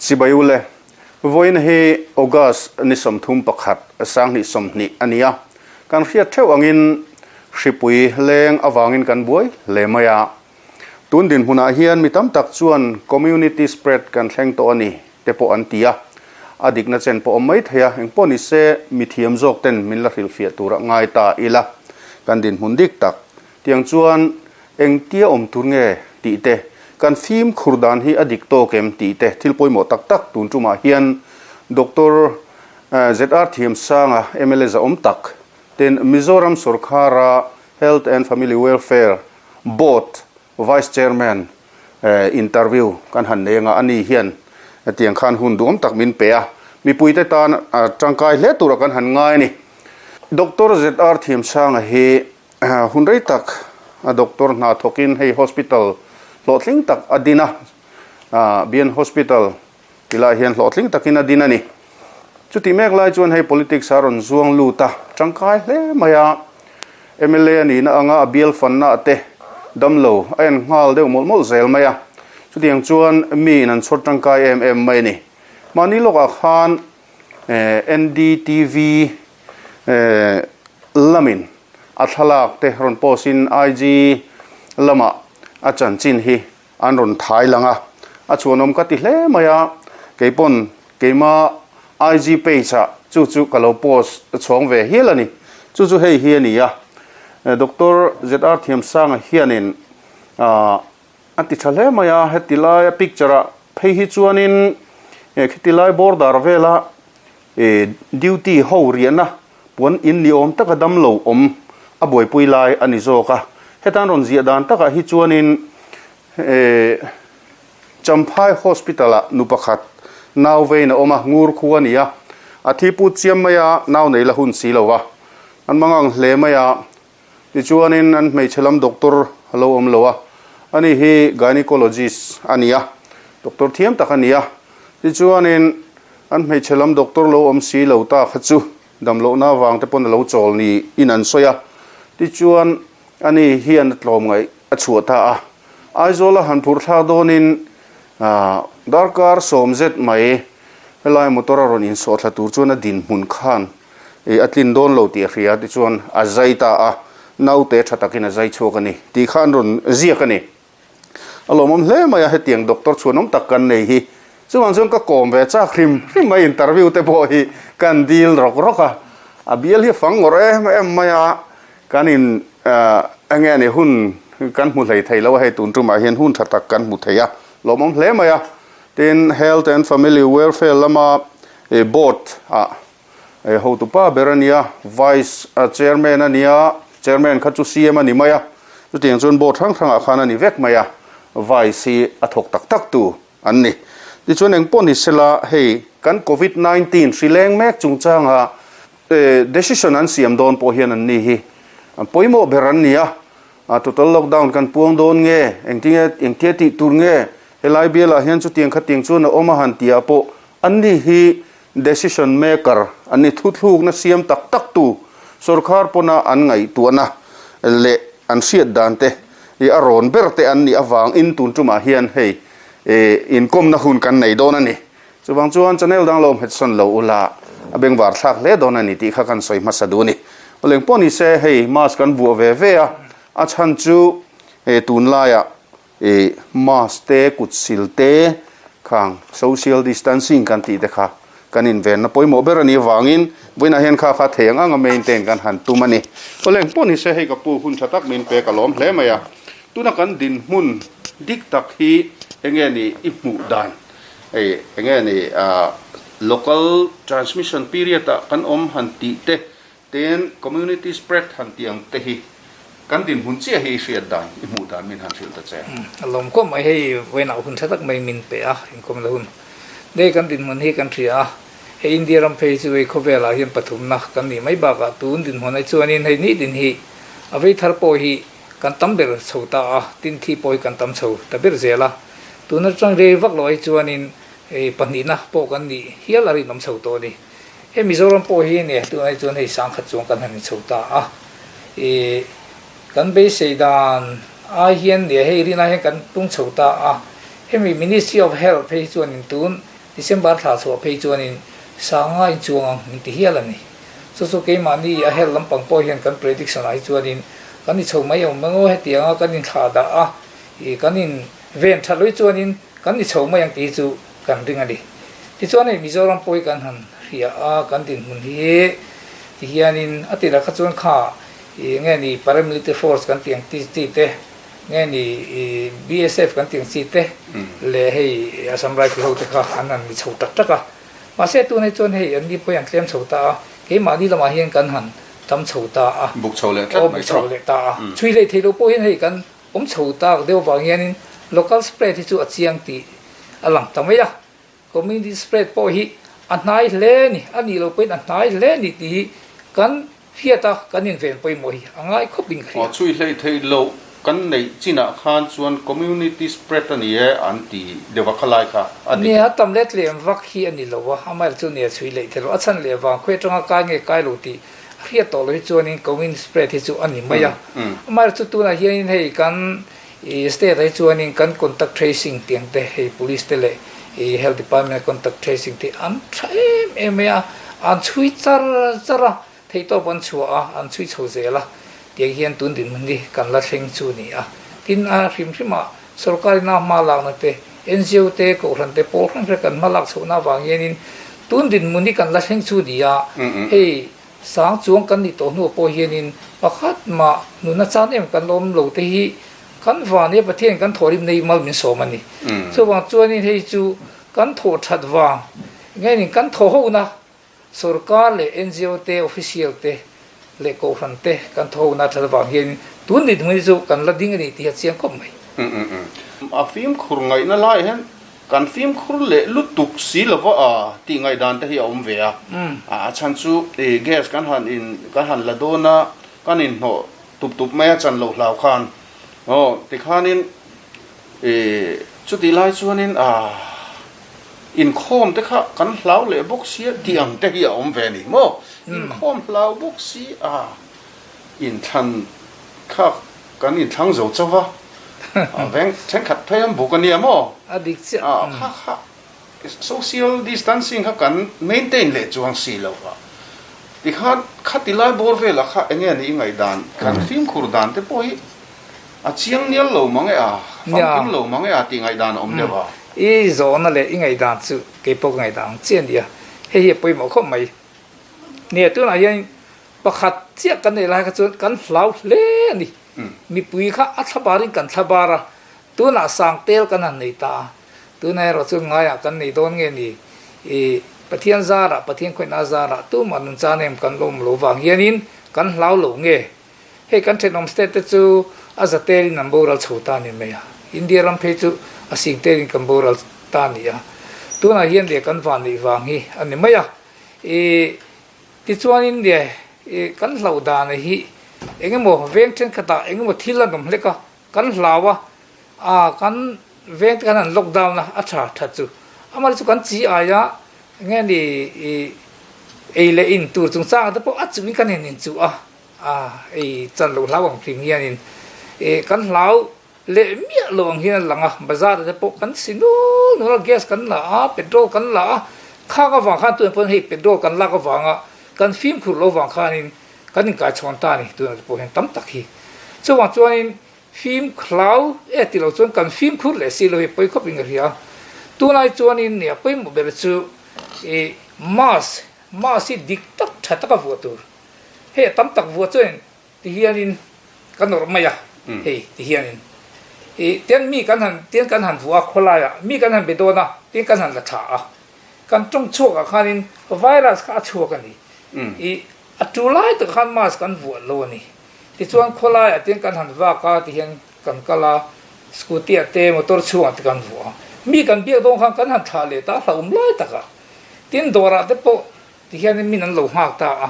Chibai ule, vawiin hi August ni 31, 2020 a ni a. Kan hriat theuh angin hripui leng avangin kan buai hle mai a. Tun dinhmunah hian mi tam tak chuan community spread kan thleng tawh a ni te pawh an ti a. A dikna chen pawh awm mai thei a, engpawh ni se mi thiam zawk ten min la hrilhfiah tur a ngai ta ila. Kan dinhmun dik tak Tiang chuan engtia awm tur nge tih te, kan fimkhur dan hi a dik tawk em tih te thil pawimawh tak tak tun tumah hian Doctor ZR Thiamsanga mla zahawm tak ten Mizoram sawrkhara Health and Family Welfare Board Vice Chairman interview kan han nei anga ani hian tiang khan hun duhawm tak min pe a, mipuite tan tangkai hle tura kan han ngai a ni. Doctor ZR Thiamsanga hi Hun rei tak a doctor hna thawkin hei hospital hlawhtling tak a din a, BN Hospital ti lai hian hlawhtling takin a din a ni. Chutih mek lai chuan hei politics a rawn zuang lut a, tangkai hle mai a, mla a nihna anga a bial fanna te damlo a en nghal deuh mawlh mawlh zel mai a, chutiang chuan mi in an chhawr tangkai em em mai a ni. Mahni lawkah khan NDTV lamin a thlalak te rawn post in IG lamah a chanchin hi an rawn thai lang a, a chhuanawm ka ti hle mai a, keipawn keima IG page ah chu chu ka lo post chhawng ve hial a ni. Chu chu hei hi a ni a, Doctor ZR Thiamsanga hianin a ti tha hle mai a, heti laia picture ah phei hi chuanin khiti lai border vela Duty ho riahna puan in ni awm taka damlo awm a buaipui lai a ni zawk a. Hetan rawn ziah dan takah hi chuanin Champhai Hospital-ah nu pakhat nau vein a awm a, ngur khu a ni a. A thi put chiam mai a, nau nei la hun si lo va. An mangang hle mai a. Tichuanin an hmeichhe lam doctor a lo awm lo a, ani hi gynecologist a ni a, doctor thiam tak a ni a. Tichuanin an hmeichhe lam doctor lo awm si lo ta kha chu damlohna avang te pawn a lo chawl niin an sawi a. Tichuan ani hian a tlawmngaih a chhuah ta a. Aizawl a han phurh thlak dawnin darkar 90 mai helai motor a rawn insawh thla tur chuan a dinhmun khan I a tlin dawn lo tih a hria tichuan a zai ta a, naute tha takin a zai chhuak a ni tih kha an rawn ziak a ni. A lawmawm hle mai a, hetiang doctor chhuanawm tak kan nei hi. Chuvang chuan ka kawm ve chak hrim hrim mai, interview te pawh hi kan dil rawk rawk a, a bial hi a fang ngawrh em em mai a, kan in enge a ni hun kan hmu hlei thei lo a, hei tun tumah hian hun tha tak kan hmu thei a, lawmawm hle mai a. Tin, Health and Family Welfare lama board ah Hotupa ber a nia, Vice Chairman a nia, Chairman kha chu CM a ni mai a, chutiang chuan Board hrang hrangah khan a ni vek mai a, Vice hi a thawk tak tak tu an ni. Tichuan engpawh ni sela hei kan Covid 19 hri leng mek chungchanga decision an siam dawn pawh hian an ni hi pawimawh ber an ni a, total lockdown kan puang dawn nge, engtinge engtia tih tur nge, helai bialah hian chutiang khatiang chuan a awm a han tihah pawh an ni hi Decision maker an ni thuthlukna siam tak tak tu sorkar pawna an ngaihtuahna leh an hriat dan te i a rawn ber te an nih avangin tun tumah hian hei inkawmna hun kan nei dawn a ni. Chuvang chuan channel dang lo hmetsawn lo ula a bengvar thlak hle dawn a ni tih kha kan sawi hmasa duh a ni. Awleng pawh ni se hei mask kan vuah ve ve a, a chhan chu tunlaiah I mask te, kut sil te, khang social distancing kan tih te kha kan invenna pawimawh ber a nih avangin vawiinah hian kha kha thei ang ang a maintain kan han tum a ni. Awleng pawh ni se hei ka pu hun tha tak min pek a lawm hle mai a, tuna kan dinhmun dik tak hi enge ni i hmuh dan, hei enge ni local transmission period ah kan awm han tih te Tin, community spread han tih ang te hi kan dinhmun chiah hi i hriat dan, i hmuh dan min han hrilh ta che. A lawm kawp mai, hei vawiinah hun tha tak mai min pe a, inkawm la hun. Hei kan dinhmun hi kan hria a, hei India ram phei chu hei khawvelah hian pathumna kan nih mai bakah tun dinhmun ai chuanin hei ni din hi a vei thar pawh hi kan tam ber chho ta a, tin thi pawh hi kan tam chho ta ber zel a. Tun atang rei vak lo ai chuanin hei pahnihna pawh kan nih hial a rinawm chho tawh a ni. Hei Mizoram pawh hi nia tunah chuan hei 10,000 chuang kan han inchho ta a, ih kan beisei dan ai hian nia hei rinah hian kan tung chho ta a, hemi Ministry of Health phei hi chuanin tun December thla chhuah phei chuanin sanga in chuang ang min ti hial a ni. Chu chu keimahni a health lampang pawh hian kan prediction ah hi chuanin kan i chho mai awm emaw hetianga kan inthlah dah a, ih kan in ven that lawih chuanin kan i chho mai ang tih hi chu kan ring a ni. Tichuan hei Mizoram pawh hi kan han hria a, kan dinhmun hi tihianin a tirah kha chuan kha ih nge ni paramilitary force kan tih ang chi chi te, nge ni ih BSF kan tih ang chi te leh hei Assam Rifle ho te kha an han ni chho tak tak a. Mahse tunah chuan hei an ni pawh hi an tlem chho ta a, keimahni lamah hian kan han tam chho ta a. Buk chho leh tlat mai chho. Aw buk chho leh ta a. Chhui hlei thei lo pawh hian hei kan awm chho tak deuh avang hianin local spread hi chu a chiang tih a lang ta mai a. Community spread pawh hi a hnai hle a ni, a nih loh pawhin a hnai hle a ni tih hi kan hriat a, kan inven pawimawh hi a ngai khawp in ka hria. Aw chhui hlei thei loh kan neih chinah khan chuan community spread a ni e an ti deuh a khalai kha a dik. Nia, tam let lem vak hi a ni lo a, amaherawhchu chu nia chhui leh thei lo. A chhan leh vang khawi atanga kai nge kai lo tih a hriat tawh loh hi chuanin community spread hi chu a ni mai a. Amaherawhchu tunah hianin hei kan state ah hi chuanin kan contact tracing tiang te hei police te leh health department contact tracing te an tha em em mai a, an chhui char char a. Theihtawp an chhuah a, an chhui chho zel a, tiang hian tun dinhmun hi kan la thleng chu ni a. Tin, a hrim hrimah sorkar ina hma lakna te, NGO te, kohhran te pawl hrang hrang kan hma lak chhohna avang hianin tun dinhmun hi kan la thleng chu ni a. Hei sang chuang kan nih tawh hnuah pawh hianin pakhat mah nuna chan em kan la awm lo te hi kan van ia Pathian kan thawhrim nei mal min sawm a ni. Chuvang chuanin hei chu kan thawh that vang, engaiin kan thaw hona Sorkar leh NGO te, official te leh kohhran te kan thawhna that avang hian tun ni hmui chu kan la ding a ni tih a chiang khawp mai. A fimkhur ngaihna lai hian kan fimkhur leh lutuk si lova a tih ngaihdan te hi a awm ve a. A chhan chu gas kan han in kan han la dawn a, kan inhnawh tup tup mai a chan loh hlau khan aw tikhanin chutih lai chuanin a. Inkhawm te kha kan hlau leh bawk sia tih ang te hi a awm ve a ni maw? Inkhawm hlau bawk si a, inthlan kha kan inthlang zo chauh va, a veng thenkhat phei an buk a nia maw? A dik chiah. A kha kha social distancing kha kan maintain leh chuang si lo va, tikhan khati lai bawr velah kha eng nge ni i ngaihdan kan fimkhur dan te pawh hi A chiang nial lo mang e a, famkim lo mang e a tih ngaihdan a awm deuh a. I zawhna leh i ngaihdan chu kei pawh ka ngaihdan ang chiah a nia. Hei hi a pawimawh khawp mai. Nia, tunah hian pakhat chiah kan neih lai kha chuan kan hlau hle a ni. Mipui kha a thlabarin kan thlabar a, tunah sangtel kan han nei ta a. Tunah erawh chuan ngaiah kan nei dawn nge ni? I Pathian zarah, Pathian khawihna zarah tumah nuncha nem kan lawm lo vang hianin kan hlau lo nge? Hei kan thenawm state te chu a za telin an boral chho ta a ni mai a, India ram phei chu a sing telin kan boral ta a ni a, tunah hian leh kan van neih vang hi a ni mai a. I tichuanin leh i kan hlauh dan hi eng emaw veng thenkhatah eng emaw thil an awm hlek a, kan hlau a, a kan veng te khan an lockdown a, a tha that chu. Amah chu kan chi aia eng nge ni i ei leh in tur chungchangah te pawh a chungin kan in inchuh a. A, ei chan lo hlau ang hrim hianin eh kan hlau leh miah lo ang hian a lang a, bazar te pawh kan si nul nul a, gas kan la a, petrol kan la a, khang avang khan tunah pawh hei petrol kan lak avanga kan fimkhur lo vang khanin kan inkaichhawn ta a ni tunah te pawh hian tam tak hi. Chuvang chuanin fim hlau e ti lo chuan kan fimkhur leh si lo hi pawi khawpin ka hria. Tunlai chuanin nia pawimawh ber chu ih mask, mask hi dik tak tha taka vuah tur. Hei a tam tak vuah chuan ti hianin ka nawrh mai a, hei ti hianin ih tian mi kan han tian kan han vuah a khawlaiah mi kan han be dawn a tian kan han la thla a, kan tawng chhuakah khanin virus kha a chhuak a ni, ih a tu lai takah khan mask kan vuah lo a ni, tichuan khawlaiah tian kan han vak a ti hian kan kal a, scooty ah te motor chhungah te kan vuah a, mi kan biak dawn khan kan han thlah leh ta a hlauhawm lai takah tin dawrah te pawh Tihianin min an lo nghak ta a,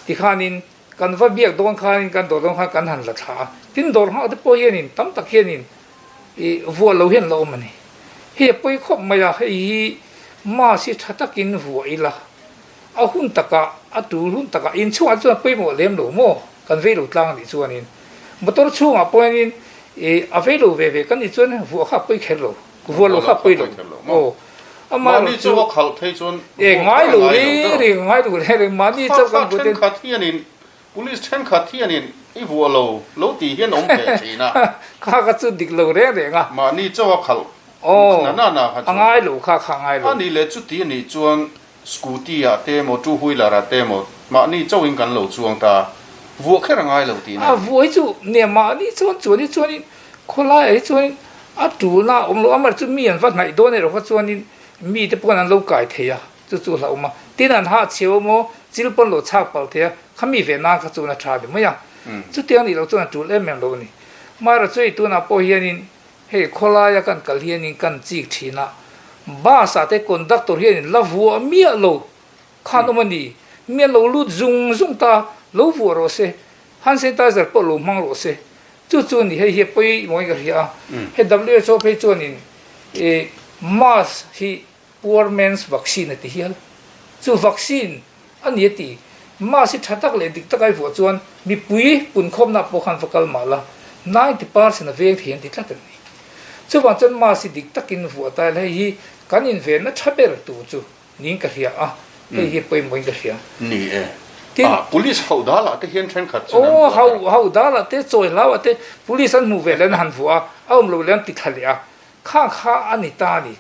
tikhanin kan va biak dawn khanin kan dawr dawn khan kan han la thla a, tin dawr nghak te pawh hianin tam tak hianin ih vuah lo hian la awm a ni. Hei a pawi khawp mai a, hei hi mask hi tha takin vuah ila, a hun takah a tul hun takah inchhungah chuan pawimawh lem lo maw kan vei lo tlang a nih chuanin motor chhungah pawhin ih a vei lo ve ve kan nih chuan vuah kha a pawi kher lo, vuah lo kha a pawi lo aw. Amaherawhchu. Mahni chauh a khalh phei chuan E vuak ngai kher a lo ngai lo reng deuh. reng, ngai lo reng reng, mahni Kha chauh kha kan vuah ten. thenkhat hianin, police thenkhat hianin i vuah lo lo tih hian awm ve thin a. Kha kha chu dik lo reng reng a. Mahni chauh a khalh Aw, na na na kha a chuan. ngai lo kha kha a ngai lo. A nih leh chuti a nih chuan Scooty ah te emaw two wheeler ah te emaw mahni chauhin kan lo chuang ta, vuah kher a ngai lo tih A nen. vuah hi chu nia mahni chuan chuan hi chuanin khawlai ah hi chuanin a tulna a awm lo a, amaherawhchu mi an va hnaih dawn erawh kha chuanin mite pawh an lo kai thei a, chu chu hlauhawm a. Tin an hah chheu emaw chil pawn lo chhak palh thei a, khami ve nan kha chuan a tha ni mai a, chutiang nih loh chuan a tul em em lo a ni. Amaherawhchu hei tunah pawh hianin Hei khawlaia kan kal hianin kan chik thin a, bus ah te conductor hianin la vuah miah lo khan awm a ni, mi an lo lut zung zung ta, lo vuah rawh se, hand sanitizer pawh lo hmang rawh se, chu chu a ni, hei hi a pawimawhin ka hria a, hei WHO phei chuanin ih mask hi Poor man's vaccine a ti hial. Chu vaccine a ni a ti. Mask hi tha tak leh dik taka i vuah chuan mipui punkhawmna pawh khan va kal mah la, 90% a veng thei an ti tlat a ni. Chuvang chuan mask hi dik takin vuah ta ila hei hi kan invenna tha ber tur chu niin ka hria a, hei hi pawimawhin ka hria. Ni e. Tin. Ah, police hauh dalah te hian thenkhat chuan an Aw, vuah ta. hauh, hauh dalah te, chawi hlauah te police an hmuh ve leh an han vuah a, a awm lo leh an ti thla leh a. Kha kha a ni ta a ni.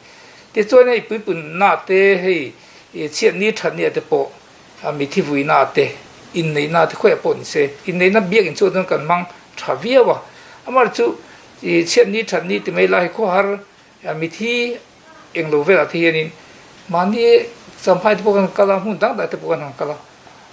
Tichuan hei puipunna te, hei chhiatni thatnia te pawh, mithi vuina te, inneihna te khawiah pawh ni se, inneihna biakinn chu chuan kan hmang tha viau a. Amah chu chhiatni thatni ti mai lai hi khawhar mithi englo velah te hianin mahni champhai te pawh kan kal a, hmun dang dang te pawh kan han kal a.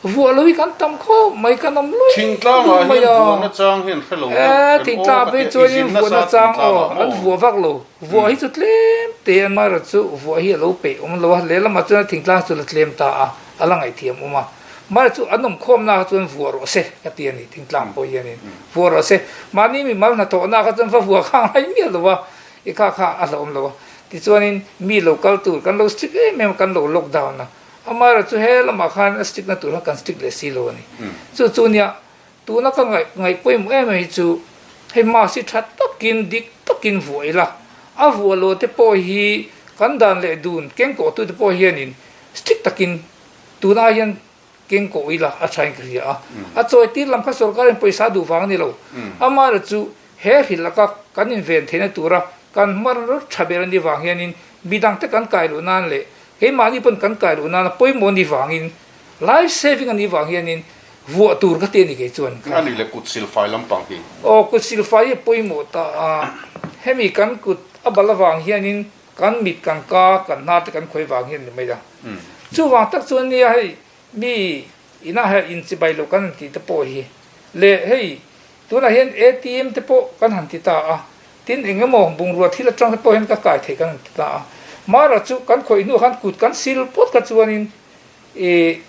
Vuah lo hi kan tam khawp mai, kan awm lui Thingtlang lui ah mai hian a. vuahna chang hian hre lo deuh Eh, em aw thingtlang ka phei tia, chuan in i zin vuahna nasa chang thingtlang aw, ah an maw? vuah vak lo. Vuah hi chu tlem te an amaherawh chu vuah hi a lo peih awm lo a, lehlamah chuan thingtlang chu la tlem ta a, a la ngaihthiam awm a. Amaherawh chu an awm khawmna kha chuan vuah rawh se ka ti a ni, thingtlang pawh hianin vuah rawh se. Mahni mimal hnathawhna kha chuan va vuah kha a ngai miah lo a, i kha kha a hlauhawm lo a. Tichuanin mi lo kal tur kan lo strict em em a, kan lo lockdown a. Amaherawh chu he lamah khan a stick na tur kha kan stick leh si lo a ni. Chu chu nia, tuna ka ngaih ngaih pawimawh em em hi chu hei mask hi tha takin dik takin vuah ila, a vuah lo te pawh hi kan dan leh dun keng kawh tute pawh hianin stick takin tuna hian keng kawh ila a thain ka hria a. A chawi tir lam kha sorkarin pawisa duh vang a ni lo. Amaherawh chu he hrilh laka kan inven theihna tura kan hmanraw tha ber a nih vang hianin midangte kan kai luh nan leh Keimahni pawn kan kai loh nana pawimawh ni vangin life saving a nih vang hianin vuah tur ka ti a ni kei chuan kha. A nih leh kut silfai lampang hi. Aw kut silfai hi a pawimawh ta a, hemi kan kut a bal avang hianin kan mit kan ka kan hnar te kan khawi vang hian ni mai a. Chuvang tak chuan nia hei mi inah hian inchibai loh kan han tih te pawh hi leh hei Tunah hian ATM te pawh kan han ti ta a, tin eng emaw bungrua thil atang te pawh hian ka kai theih kan han ti ta a. Mara chu kan khawih hnuah khan kut kan sil pawt kha chuanin ih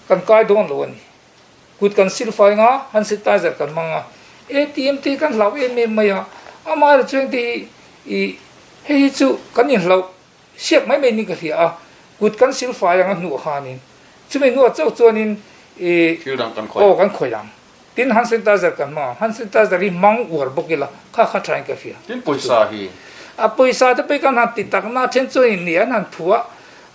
kan kai dawn lo a ni. Kut kan sil fai nga, hand sanitizer kan hmang a. ATM te hi kan hlau em em mai a, amaherawhchu chu hengte hi ih hei hi chu kan inhlauh Siak mai mai ni ka hria a, kut kan sil fai ang a hnuah khanin chumi hnuah chauh chuanin i Thil dang kan khawih. Aw kan khawih ang. Tin hand sanitizer kan hmang ang, hand sanitizer hi hmang uar bawk ila kha kha thain ka hria. Tin pawisa hi? A pawisa te pawh hi kan han ti tak na then chuanin ni an han phu a,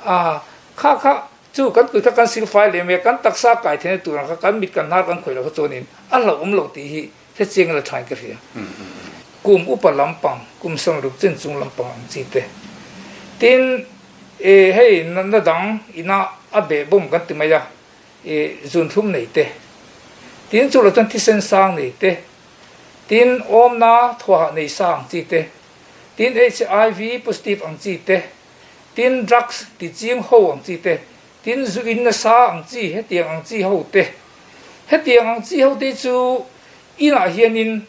a kha kha chu kan kut kha kan sil fai leh mai a, kan taksa kai theihna tur ang kha kan mit kan hnar kan khawih loh kha chuanin a hlauhawm loh tih hi Hetiang la thain ka hria. Kum upa lampang, kum 60 chin chung lampang ang chi te. Tin, e hei natna dang ina a beh bawm kan ti mai a, e zunthlum nei te. Tin, chu lo chuan thisen sang nei te. Tin, awmna thuahah nei sa ang chi te. Tin, HIV positive ang chi te. Tin, drugs ti ching ho ang chi te. Tin, zu in nasa ang chi, hetiang ang chi ho te. Hetiang ang chi ho te chu inah hianin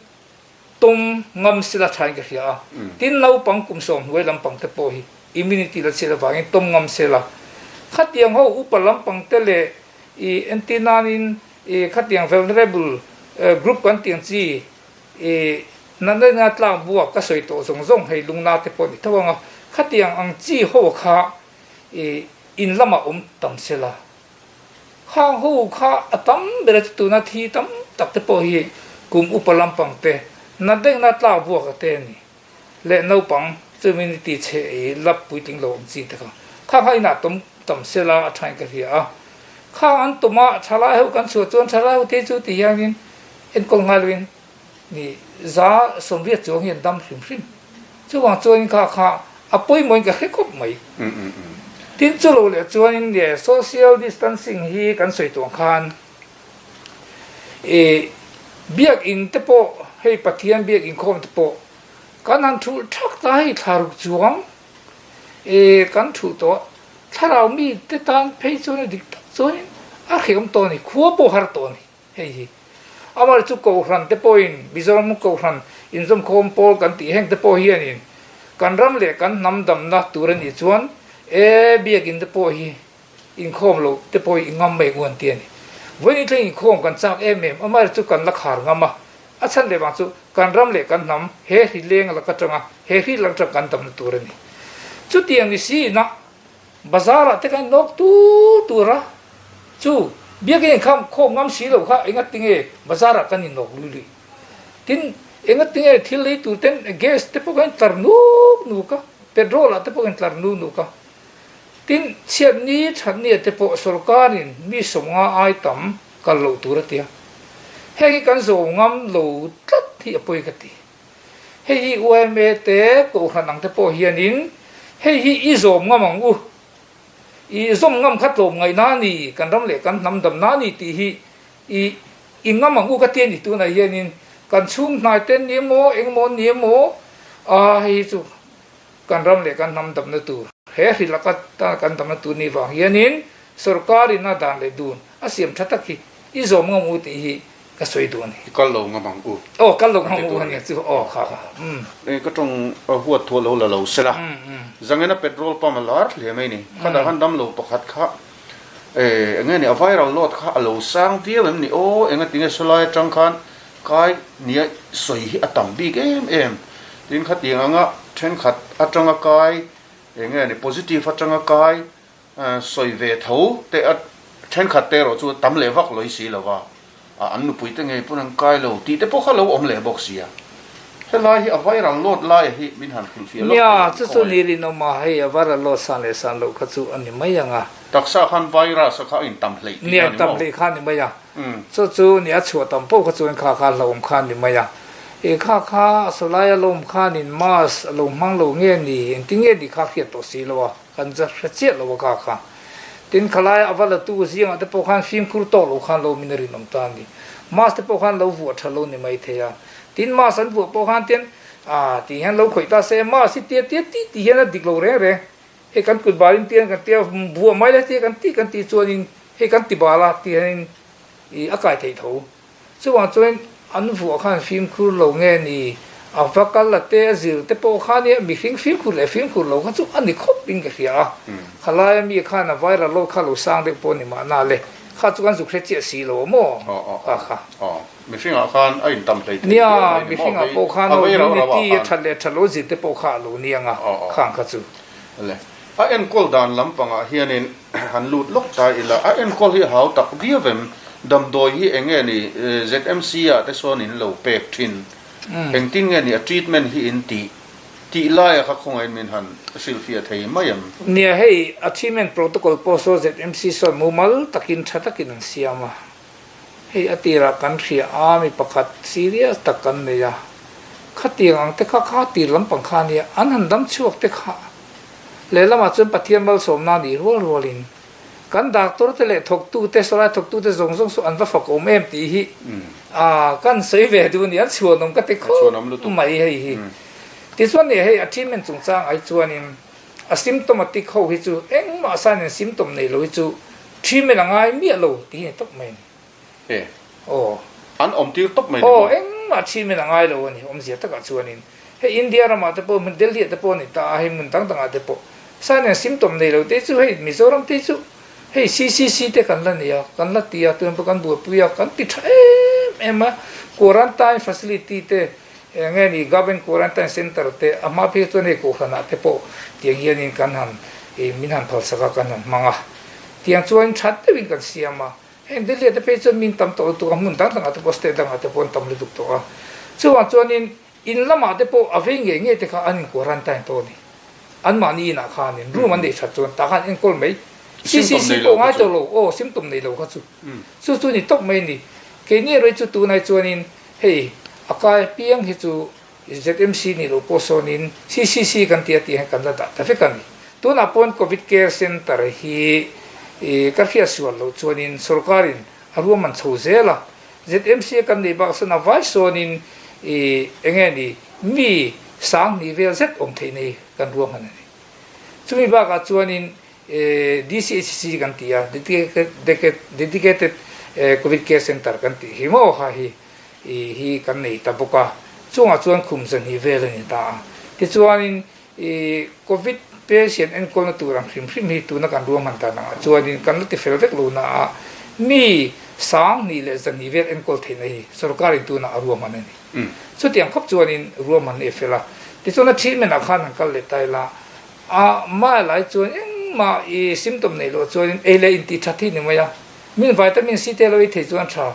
tawm ngam sila thain ka hria a. Tin, naupang kum sawm hnuai lampang te pawh hi immunity la chhiat avangin tawm ngam sela. Khatiang ho upa lampang te leh i entir nanin i khatiang vulnerable group kan tih ang chi i natna ina tlak buak ka sawi tawh zawng zawng hei lungna te pawh ni tho ang a. Khatiang ang chi ho kha i in lamah awm tam sela. Khang ho kha a tam ber a chu tuna thi tam tak te pawh hi kum upa lampang te, na dengna tlak buak a te a ni. Leh naupang chumi ni ti chhe i lap puitling lo ang chi te kha. Khang kha inah tawm tam sela a thain ka hria a. Khang an tawm a, thalai ho kan chhuah chuan thalai ho te chu ti hianin enkawl ngai loin ni 180 chuang hi an dam hrim hrim. Chuvang chuanin kha kha a pawimawhin ka hre khawp mai. Tin chu lo leh chuanin nge social distancing hi kan sawi tuang khan ih biakinn te pawh hei Pathian biakinn khawm te pawh kan han thulh thak ta hei thla ruk chuang ih kan thuh tawh thlarau mi te tan phei chuan a dik tak chuanin a hreawm tawh a ni khua pawh har tawh a ni. Hei hi Amar chu Kohhran te pawhin Mizoram Kohhran inzawmkhawm pawl kan tih heng te pawh hianin kan ram leh kan hnam damna tur a nih chuan e biakinn te pawh hi inkhawm loh te pawh hi i ngam mai ngu an ti a ni. Vawiin thleng inkhawm kan chak em em Amar chu kan la khar ngam a, a chhan leh vang chu kan ram leh kan hnam he hri leng lak atanga he hri lak atang kan damna tur a ni. Chutiang ni siin a Bazar ah te khan nawk tur tur a, chu biakinn in kham khawm ngam si lo kha enga tinge bazar ah kan in nawk lui lui. Tin, enga tinge thil lei tur ten gas te pawh kan tlar nuk nuk a, petrol ah te pawh kan tlar nuk nuk a. Tin, chhiat ni that ni ah te pawh sorkar in mi 50 ai tam kal loh tur a ti a. Heng hi kan zo ngam lo tlat hi a pawi ka ti. Hei hi yma te kohhran ang te pawh hianin hei hi i zawm ngam ang u, i zawm ngam kha tlawm ngaihna a ni, kan ram leh kan hnam damna a ni tih hi i i ngam ang u ka ti a ni. Tunah hianin kan chhung hnai te ni emaw engemaw ni emaw a hei hi chu kan ram leh kan hnam damna tur he hrilh a kan damna tur ni vang hianin sorkarin a dan leh dun a siam tha tak hi i zawm ngam u tih hi ka sawi duh a ni. I kal lo ngam ang u. Aw, kal lo ngam u a nia chu. Aw, kha kha. Umm. Ka tawng huat thuah lo la lo sela. Zangena petrol pump a lar hle mai ni. Khatah khan damlo pakhat kha eng nge ni a viral load kha a lo sang viau em ni aw, engatinge sawlai atang khan kai nia sawi hi a tam bik em em. Tin khatiang anga thenkhat atanga kai eng nge ni positive atanga kai Sawi ve tho te a thenkhat te erawh chu tam leh vak lawih si lo va, an nupui te ngei pawn an kai lo tih te pawh kha lo awm leh bawk sia. Helai hi a viral load laia hi min han hrilhfiah lawk thei ang khaw. Nia, chu chu ni rinawm a, hei a viral load san leh san loh kha chu a ni mai ang a. Taksa khan virus a kha a intam hleih tih kha ni maw? Nia, intam hleih kha a ni mai a. Chu chu nia chhuah tam pawh kha chuan kha kha hlauhawm kha a ni mai a. I kha kha sawlai a lawm khanin mask a lo hmang lo nge ni, engtin nge ni kha hriat tawh si lo a. Kan za hre chiah lo a ka kha. Tin khalai a va la tu zingah te pawh khan fimkhur tawk lo khan lo min a rinawm ta a ni. Mask te pawh khan lo vuah tha lo ni mai thei a. Tin mask an vuah pawh khan tin ah ti hian lo khawih ta se mask hi tia tia ti ti hian a dik lo reng reng. Hei kan kut balin tian kan tia vuah mai la tia kan ti kan ti chuanin hei kan ti bal a ti hianin ih a kai theih tho. Chuvang chuan an vuah khan fimkhur lo nge ni, a va kal a te a zir te pawh kha nia mihring fimkhur leh fimkhur lo kha chu a ni khawp in ka hria a, khalai a mi khan a viral load kha lo sang deuh pawh ni mahna le, kha chu kan zuk hre chiah si lo a maw kha kha. Mihring ah khan a intam hlei thei viau mai ni maw, Nia, mihring ah pawh khan aw immunity a that leh that lo zir te pawh kha a lo nia nga khang kha chu. Le, a enkawl dan lampangah hianin han lut lawk ta ila, a enkawl hi a hau tak viau em? Damdawi hi eng nge ni ZMC ah te sawn in lo pek thin? Engtin nge ni a treatment hi in tih? Tih laia kha khawngaih min han hrilhfiah thei mai em? Nia hei a treatment protocol pawh saw ZMC sawn mumal takin tha takin an siam a. Hei a tirah kan hria a, mi pakhat serious tak kan nei a, khatiang ang te kha kha tir lampang kha ania, an han dam chhuak te kha lehlamah chuan Pathian malsawmna nih rual rualin kan doctor te leh thawktu te, sawlai thawktu te zawng zawng saw an va fak awm em tih hi a kan sawi ve duh a ni, an chhuanawm ka ti khawp mai hei hi. Tichuan nih hei a treatment chungchang ai chuanin a symptomatic ho hi chu engmah sign and symptom nei lo hi chu Treatment a ngai miah lo tih hi ni tawp mai a ni. E. Aw. An awm tir tawp mai ni maw? Aw, engmah treatment a ngai lo a ni, awmzia takah chuanin. Hei India ramah te pawh, hmun Delhi ah te pawh a ni ta a, hei hmun dang dangah te pawh. Sign and symptom nei lo te chu hei Mizoram te chu hei CCC te kan la nei a, kan la ti a, tun pawh kan buaipui a, kan ti tha em em a. Quarantine facility te, eng nge ni Government Quarantine Centre te a hma phei chuan hei Kohhranah te pawh tiang hianin kan han ih min han phalsak a, kan han hmang a. Tiang chuan that deuhin kan siam a, heng Delhi te phei chuan min tam tawh lutuk a, hmun dang dangah te pawh state dangah te pawh an tam lutuk tawh a. Chuvang chuanin in lamah te pawh a vei ngei ngei te kha an in quarantine tawh a ni. Anmahni inah khanin room an neih that chuan tah khan enkawl mai. CCC pawh ngai tawh lo aw symptom nei lo kha chu. Chu chu ni tawp mai a ni. Keini erawh hi chu tunai chuanin hei a kai piang hi chu ZMC nih loh pawh sawnin CCC kan tia tih hian kan la dah ta vek a ni. Tunah pawn Covid Care Centre hi ka hriat sual loh chuanin sorkarin a ruahman chho zel a. ZMC a kan neih bak sawn a vai sawnin eng nge ni mi 2000 vel zet awm theih nei kan ruahman a ni. Chumi bakah chuanin DCHC kan ti a, Dedicated Covid Care Centre kan tih hi maw kha hi hi kan nei ta bawk a, chungah chuan khum 200 vel a ni ta a. Tichuanin Covid patient enkawlna tur ang hrim hrim hi tuna kan ruahman dan angah chuanin kan la ti fel vek lo na a, mi 2100 vel enkawl theihna hi sorkarin tunah a ruahman a ni. Chutiang khawp chuanin ruahman a fel a. Tichuan a treatment ah khan han kal leh ta ila, a mah lai chuan engmah i symptom neih loh chuanin ei leh intih that hi ni mai a. Min vitamin C te lo ei thei chuan tha.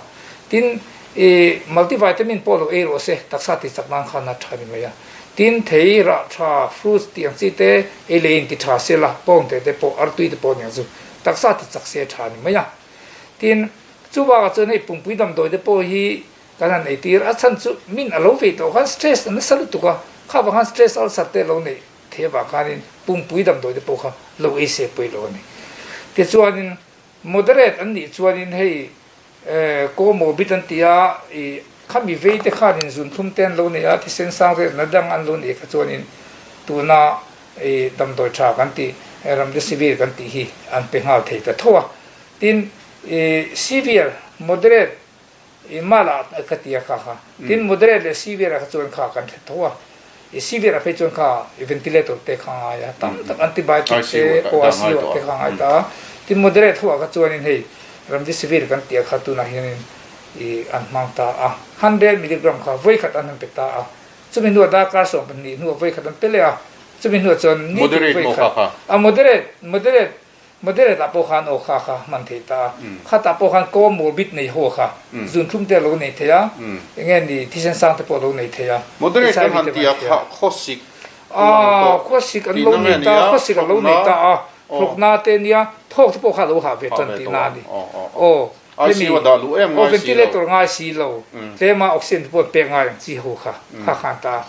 Tin, i multivitamin pawh lo ei rawh se, taksa ti chak nan khan a tha ni mai a. Tin, thei, rah tha, fruits tih ang chi te ei leh in ti tha se la, pawng te te pawh, artui te pawh nia chu taksa ti chak se tha ni mai a. Tin, chuvangah chuan hei pumpui damdawi te pawh hi kan han ei tir. A chhan chu min a lo vei tawh khan stress a nasa lutuk a, kha vang khan stress ulcer te lo neih thei avang khanin pumpui damdawi te pawh kha lo ei se pawi lo a ni. Tichuanin Moderate an nih chuanin hei comorbid an ti a, i khami vei te khanin zunthlum te an lo nei a, thisen sang riatna dang an lo nei kha chuanin tuna i damdawi tha kan tih remdesivir kan tih hi an pe nghal thei ta tho a. Tin, i severe, moderate I mal ah ka ti a kha kha. Tin moderate leh severe ah kha chuan kha kan hre tho a. I severe ah phei chuan kha i ventilator te kha ngai a. Tam tak antibiotic te aw ICU ah te kha ngai ta a. Tin moderate ho ah kha chuanin hei remdesivir kan tih a kha tunah hianin i an hmang ta a. 100 milligram kha vawikhat an han pe ta a. Chumi hnuah darkar 12 hnuah vawikhat an pe leh a. Chumi hnuah chuan nitin vawikhat a moderate moderate Moderate ah pawh khan aw kha kha hman thei ta a, khatah pawh khan comorbid nei ho kha zunthlum te a lo nei thei a, eng nge ni thisen sang te pawh a lo nei thei a, Moderate kan han ti a kha khawsik lang tawh khawsik an lo nei ta, khawsik an lo nei ta a, hlawkna te nia thawk te pawh kha a lo hah ve tan tihna a ni. Aw hemi aw ventilator ngai si lo, tlema oxygen te pawh an pek ngai ang chi ho kha kha khan ta a.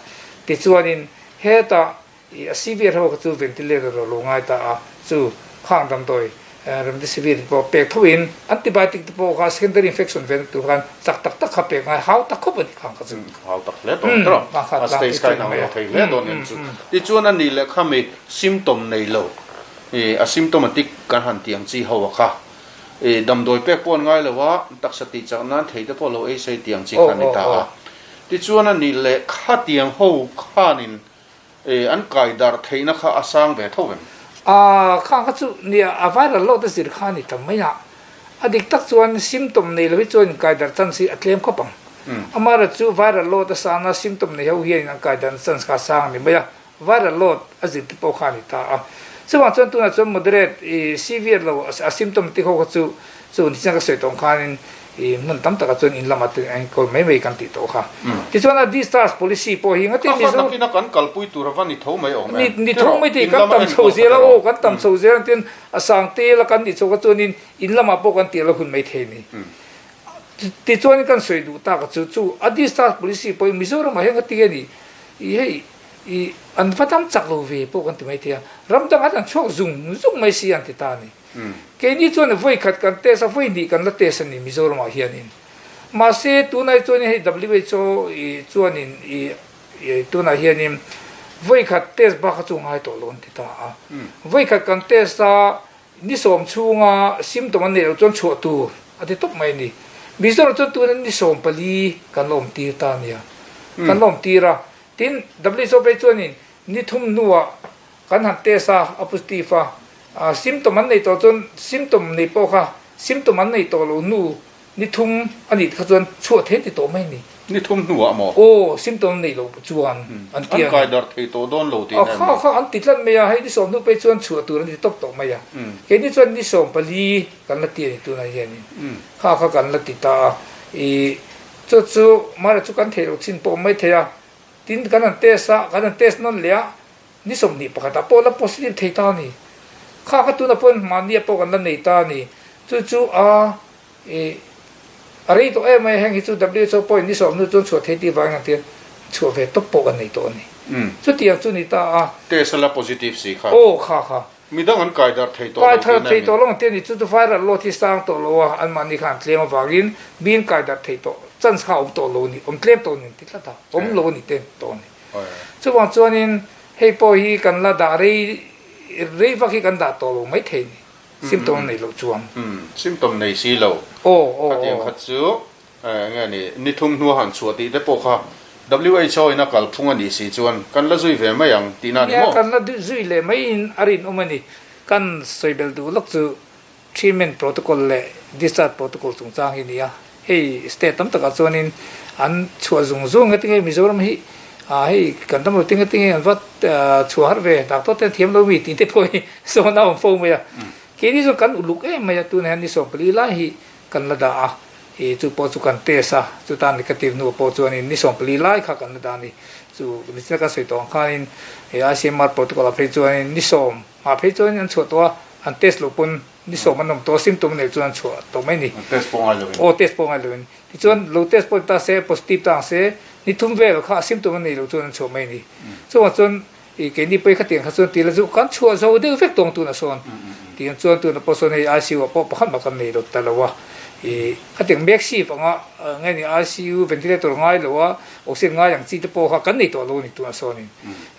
Tichuanin hetah I a severe ho kha chu ventilator a lo ngai ta a, chu khang damdawi remdesivir te pawh pek tho in antibiotic te pawh kha secondary infection ve na tur khan chak tak tak kha pek ngai hau tak khawp a ni khang kha chu. Hau tak hle dawn tawh a stage kha inang lo thei hle dawn em chu. Tichuan a nih leh kha mi symptom nei lo i a symptomatic kan han tih ang chi ho a kha i damdawi pek pawh an ngai lo a, taksa tih chak nan thei te pawh lo ei sei tih ang chi kha a ni ta a. Tichuan a nih leh khatiang ho khanin E, an kai darh theihna kha a sang ve tho em? A, kha kha chu nia, a viral load a zir kha a ni ta mai a. A dik tak chuan symptom nei lo hi chuan in kai darh chance hi a tlem khawp ang. Amaherawhchu chu viral load a sang a, symptom nei ho hian an kai darh chance kha a sang a ni mai a, viral load a zir te pawh kha a ni ta a. Chuvang chuan tunah chuan moderate, i severe lo, a symptom te ho kha chu Chu ni chiang ka sawi tawh khanin i hmun tam takah chuan in lamah te an enkawl mai mai kan tih tawh kha. Tichuan a discharge policy pawh hi ngati Mizo Kha nakina kan kalpui tur ava ni tho mai awm em? Ni tho mai tih kan tam chho zel a aw kan tam chho zel ang tin a sang tel a kan nih chho kha chuanin in lamah pawh kan tih la hun mai thei ni. Tichuan kan sawi duh tak a chu chu a discharge policy pawh hi Mizoramah hian ngati nge ni i hei i an va dam chak lo ve pawh kan ti mai thei a ram dangah an chhuak zung zung mai si an ti ta a ni. Keini chuan vawi khat kan test a, vawi hnih kan la test a ni Mizoramah hianin. Mahse tunah chuanin hei WHO i chuanin i tunah hianin vawi khat test bak kha chu ngai tawh lo an ti ta a. Vawi khat kan test a, ni sawm chhunga symptom an neih loh chuan chhuah tur a ti tawp mai a ni. Mizoram chuan tunah ni 14 kan la awm tir ta a nia. Kan la awm tir a. Tin, WHO phei chuanin ni thum hnuah Kan han test a, a positive a, symptom an neih tawh chuan symptom nei pawh kha symptom an neih tawh loh hnu ni thum a nih kha chuan chhuah thei ti tawh mai ni. Ni thum hnuah maw? Aw, symptom an neih loh chuan an ti a ni. An kai darh thei tawh dawn lo tih nen. Kha kha an ti tlat mai a, hei ni 10 hnu pei chuan chhuah tur an ti tawp tawh mai a. Keini chuan ni 14 kan la ti a ni tunah hianin. Kha kha kan la ti ta a, i chu chu mahla chu kan theih loh chin pawh mai thei a, tin kan han test a, kan han test nawn leh a. Ni 21 ah pawh la positive thei ta a ni. Kha kha tunah pawhin mahnia pawh kan la nei ta a ni. Chu chu a i a rei tawh em mai, heng hi chu WHO pawhin ni sawm hnu chuan chhuah thei tih vangin an ti a, chhuah ve tawp pawh kan nei tawh a ni. Chutiang chu ni ta a. Test a la positive si kha. Aw kha kha. Midang an kai darh thei tawh lo tihna a ni. Kai darh thei tawh lo ang tih a ni. Chu chu viral load hi sang tawh lo a, anmahni khan an tlem avangin miin kai darh thei tawh chance kha a awm tawh lo a ni, awm tlem tawh a ni an ti tlat a, awm lo a ni te tawh a ni. Chuvang chuanin hei pawh hi kan la dah rei rei vak hi kan dah tawh lo mai thei a ni. Symptom nei loh chuan. Symptom nei si lo. Aw aw Khatiang kha chu enge ni ni thum hnua han chhuah tih te pawh kha WHO in a kal phung a nih si chuan kan la zui ve mai ang tihna a ni maw? Nia kan la zui leh mai in a rinawm a ni. Kan sawi belh duh lawk chu Treatment protocol leh discharge protocol chungchang hi a ni a. Hei state tam takah chuanin an chhuah zung zung nge tinge Mizoram hi hei kan dam lo tinge tinge an va chhuah har ve doctor te an thiam lo mi tih te pawh hi sawn a awm fo mai a. Keini chuan kan uluk em mai a tunah hian ni 14 lai hi kan la dah a, i chu pawh chu kan test a, chutan negative hnuah pawh chuanin ni 14 lai kha kan la dah a ni. Chu nichina kan sawi tawh ang khanin ICMR protocol ah phei chuanin ni sawm ah phei chuanin an chhuah tawh a, an test loh pawn Ni sawm an awm tawh a, symptom nei chuan an chhuah tawh mai ni. Test pawh ngai lovin. Aw, test pawh ngai lovin. Tichuan, lo test pawh ta se, positive ta ang se, ni thum vel kha symptom an nei loh chuan an chhuah mai ni. Chuvang chuan, i keini pawi khatiang kha chuan ti la chu kan chhuah zo deuh vek tawng tunah sawn. Tiang chuan tunah pawh sawn hei ICU ah pawh pakhat mah kan nei lo ta lo a. I khatiang makeshift anga nge ni ICU ventilator ngai lo a, oxygen ngai ang chi te pawh kha kan nei tawh lo a ni tunah sawnin.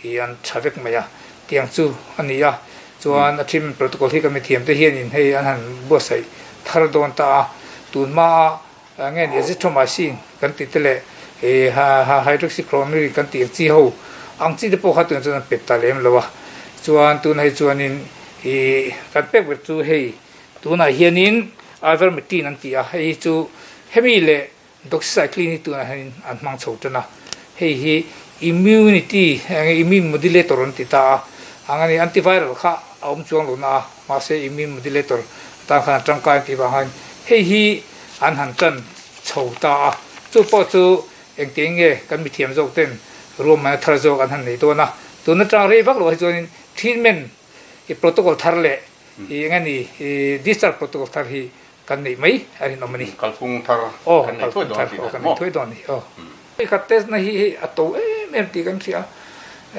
I an tha vek mai a. Tiang chu a ni a. Chuan a thim protocol hi ka mithiam te hianin hei an han buatsaih thar dawn ta a, tun hmaa nge ni azithromycin kan tih te leh hydroxychloroquine kan tih ang chi ho ang chi te pawh kha tunah chuan an pet ta lem lo a. Chuan tunah hi chuanin ih kan pek ber chu hei tunah hianin ivermectin an ti a, hei hi chu hemi leh Doxycycline hi tunah hian an hmang chho tan a, hei hi immunity eng nge immune modulator an ti ta a, ang a ni antiviral kha a awm chuang lo na a, mahse immune modulator atan khan a tangkai an tih vang hian hei hi an han tan chho ta a, chu pawh chu engtiang nge kan mithiam zawk ten ruahmanna thar zawk an han nei dawn a, tun atang rei vak loh hi chuanin treatment i protocol thar leh i eng nge ni i discharge protocol thar hi Kan neih mai a rinawm a ni. Kalphung thar kan nei thuai dawn tih kan nei thuai dawn a ni. Aw. Hei kha test na hi hei a to em em tih kan hria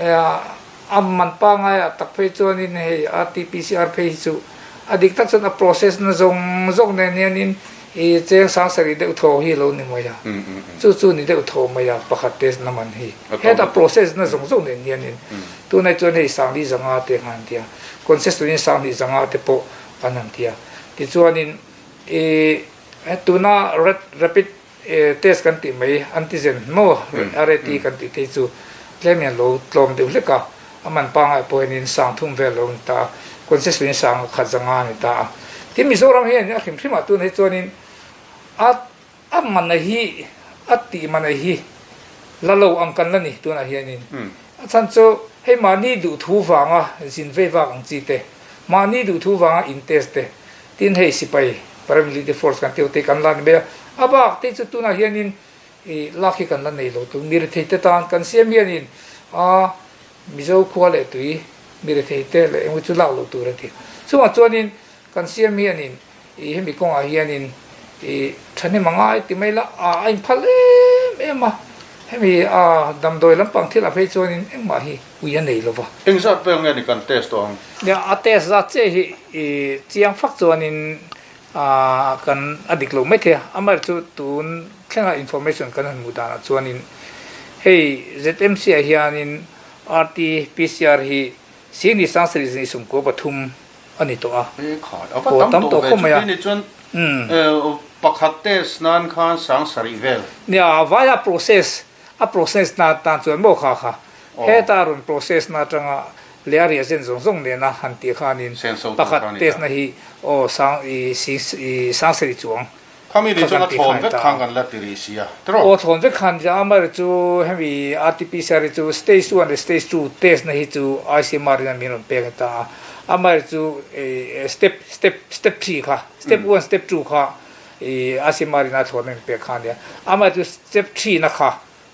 a, a man pangai ah tak phei chuanin hei RTPCR phei hi chu a dik tak chuan a process na zawng zawng nen hianin i cheng sang sarih deuh thaw hi a lo ni mai a, chu chu ni deuh thaw mai a pakhat test na man hi. Heta process na zawng zawng nen hianin tunah chuan hei sangli zanga te khan an ti a, concession in sangli zanga te pawh kan han ti a. Tichuanin i tuna rapid test kan tih mai antigen maw RAT kan tih te hi chu tlem hian lo tlawm deuh hlek a, a man pangngai pawh hianin sang thum vel lo a ni ta a, concession hi sang khat zanga a ni ta a. Tin Mizoram hian a hrim hrimah tunah hi chuanin a a man a hi a tih man a hi la lo ang kan la ni tunah hianin a chhan chu hei mahni duhthu vanga zin vei vak ang chi te mahni duhthu vanga in test te tin hei sipai paramilitary force kan tih te kan la ni mai a a bak te chu tunah hianin ih lak hi kan la nei lo tu mi rethei te tan kan siam hianin a Mizo khua leh tui mi rethei te leh engemaw chu lak loh tur a ti chungah chuanin kan siam hianin I hemi kawngah hianin i thahnem a ngai ti mai la, a inphal em em a, hemi a damdawi lampang thil ah phei chuanin engmah hi ui a nei lova. Eng zat vel nge ni kan test tawh ang? Nia, a test zat chiah hi i chiang fak chuanin kan a dik lo maithei a, amaherawhchu chu tun thlenga information kan han hmuh danah chuanin hei ZMC ah hianin RT-PCR hi Sini Sangsarih zing 13 a ni tawh a. He khat a va tam tawh ve chuti ni chuan pakhat test nan khan 7000 vel. Nia vaia process a process na tan chuan maw kha kha heta rawn process na atanga leh a riahzen zawng zawng nena han tih khanin pakhat test na hi aw sang i 7000 chuang Khami ni chuan a thlawn vek khan kan la ti rih si a tiraw? Aw thlawn vek khan nia amaherawhchu chu hemi RTPCR hi chu stage one leh stage two test na hi chu ICMR in a min rawn pek a ta a, amaherawhchu step step step three kha step one step two kha ICMR in a thlawn a min pek kha ania, amaherawhchu step three na kha.